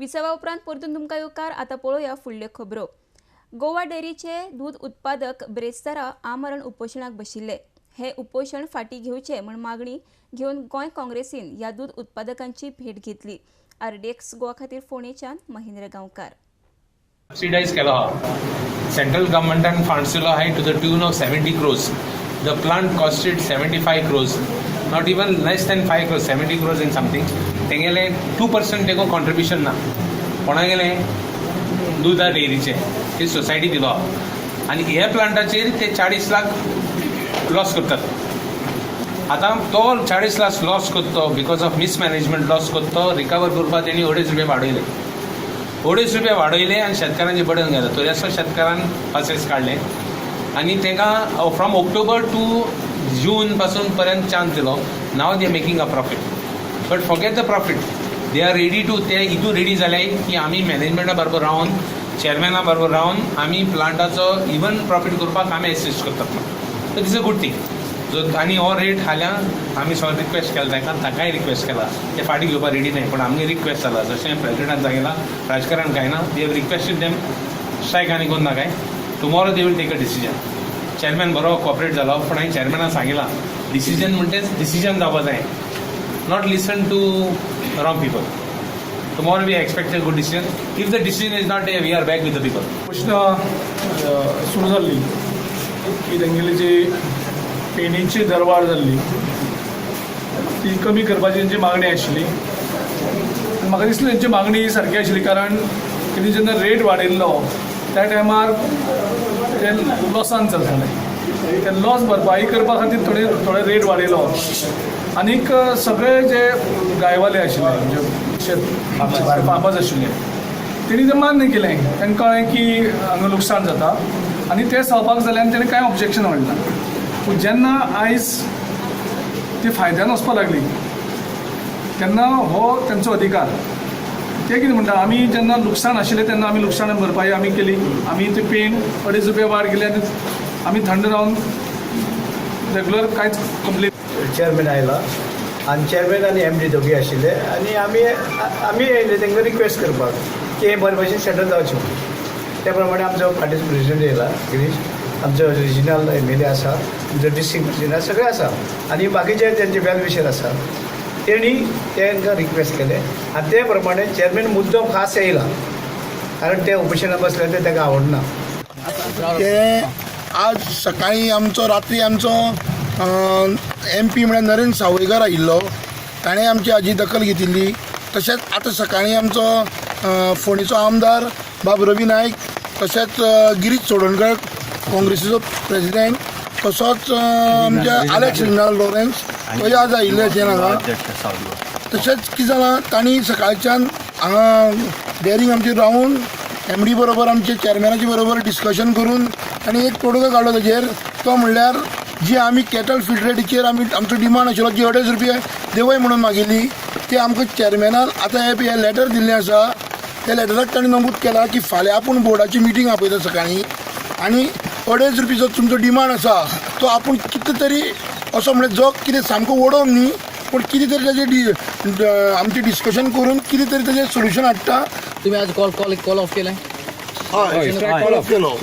विसवा उपरांत परतून तुमकां येवकार. आतां पळोवया फुडल्यो खबरो. गोवा डेअरीचे दूद उत्पादक ब्रेस्तारा आमरण उपोशणाक बशिल्ले. हे उपोशण फाटीं घेवचे म्हूण मागणी घेवन गोंय काँग्रेसीन ह्या दूद उत्पादकांची भेट घेतली. आरडीएक्स गोवा खातीर फोंडेच्यान महेंद्र गांवकार. सबसिडायज केलो आहा. सेंट्रल गव्हर्मेंटान फंड्स दिलो आहाय to the tune of 70 crores. The plant costed 75 crores, not even less than 5 crores, 70 crores in something. तेंगेलें 2% तेको कॉन्ट्रिब्युशन ना कोणागेलें दुदा डेअरीचें. ती सोसायटी दिलो आहा आनी हे प्लांटाचेर ते 40 लाख लॉस करतात. आतां तो 40 लाख लॉस करतो, because of mismanagement loss करतो, रिकवर करपाक तेणी 2.5 रुपया वाडयले. 2.5 रुपया वाडयले आनी शेतकारांचे बर्डन घालें. तरी आसतना शेतकारान पासेस काडलें आनी तांकां फ्रॉम ऑक्टोबर टू जून पासून पर्यंत चान्स दिलो. Now they are making a profit, but forget the profit, they are ready to, ते हितून रेडी जाले की आमी मॅनेजमेंटा बरोबर रावन, चेअरमॅना बरोबर रावन आमी प्लांटाचो इवन प्रॉफीट करपाक आमी एसिस्ट करतात. So this a good thing. जो आनी हो रेट फाल्यां आमी सगळें रिक्वेस्ट केला तांकां, तांकांय रिक्वेस्ट केला. ते फाटीं घेवपाक रेडी न्हय, पूण आमगे रिक्वेस्ट जाला. जशें प्रेजिडेंटान सांगिलां, राजकारण कांय ना. We have requested them, strike आनी करूं नाकाय. Tomorrow they will take a decision. Chairman बरो कॉपरेट जालो, पूण हांवें चेअरमॅनाक सांगिलां, डिसिजन म्हणटेच डिसिजन जावपा जाय, not listen to wrong people. Tomorrow we expect a good decision. If the decision is not, we are back with the people. प्रश्न सुरू जाल्ली की तेंगेली जी पेणीची दरवाड जाल्ली ती कमी करपाची तेंची मागणी आशिल्ली. आनी म्हाका दिसलें तेंची मागणी सारकी आशिल्ली, कारण तेणी जेन्ना रेट वाडयल्लो त्या टायमार ते लॉसान चलताले. ते लॉस भरपाई करपा खातीर थोडे थोडे रेट वाडयलो. आनीक सगळे जे गायवाले आशिल्ले, म्हणजे शेत फार्मर्स आशिल्ले, तेणी तें मान्य केलें. तांकां कळ्ळें की हांगा लुकसाण जाता आनी तें सहभाग जाले आनी तेणें कांय ऑब्जेक्शन हाडलें ना. पूण जेन्ना आयज ती फायद्यान वचपाक लागली तेन्ना हो तेंचो अधिकार. ते कितें म्हणटा, आमी जेन्ना लुकसाण आशिल्लें तेन्ना आमी लुकसाण भरपाई आमी केली. आमी ती पेण 2.5 रुपया वाड केली आनी आमी थंड रावन रेगुलर कांयच कंप्लेन चेअरमॅन आयला आनी चेअरमॅन आनी एमडी दोगूय आशिल्ले आनी आमी येयले तांकां रिक्वेस्ट करपाक की हें बरे भशेन सेटल जावचें म्हणून. त्या प्रमाणे आमचो पार्टीचो प्रेसिडेंट येयला गिरीश, आमचो रिजनल एमएलए आसा, आमचो डिस्ट्रिक्ट प्रेसिडेंट आसा, सगळे आसा आनी बाकीचे तेंचे वेल विशर आसा. तेणी तांकां रिक्वेस्ट केलें आनी ते प्रमाणे चेअरमॅन मुद्दम खास येयला, कारण ते उपोशणाक बसले ते ताका आवडना. ते आज सकाळी आमचो, रात्री आमचो एमपी म्हळ्यार नरेंद्र सावयकर आयिल्लो. ताणें आमची हाजी दखल घेतिल्ली. तशेंच आतां सकाळीं आमचो फोंडेचो आमदार बाब रवी नायक, तशेंच गिरीश चोडणकर काँग्रेसीचो प्रेसिडेंट, तसोच आमच्या आलेक्स रिनाल्ड लॉरेन्स तोय आज आयिल्ले अशें हांगा. तशेंच कितें जालां, तांणी सकाळच्यान हांगा डेअरींग आमची रावन एमडी बरोबर, आमचे चेअरमॅनाचे बरोबर डिस्कशन करून तांणी एक तोडगो काडलो ताजेर. तो म्हणल्यार जी आमी कॅटल फीड रेटीचेर आमी आमचो डिमांड आशिल्लो, जी 2.5 रुपया देंवय म्हणून मागिल्ली, ती आमकां चेअरमॅनान आतां हें लेटर दिल्लें आसा. त्या लेटराक ताणें नमूद केलां की फाल्यां आपूण बोर्डाची मिटींग आपयता सकाळीं आनी 2.5 रुपया जो तुमचो डिमांड आसा तो आपूण कितें तरी असो, म्हणजे जो कितें सामको वडोवन न्ही, पूण कितें तरी ताजें आमचें डिस्कशन करून कितें तरी ताजें सोल्युशन हाडटा. तुम्ही आज कॉल कॉल कॉल ऑफ केलाय? हय, कॉल ऑफ केलो.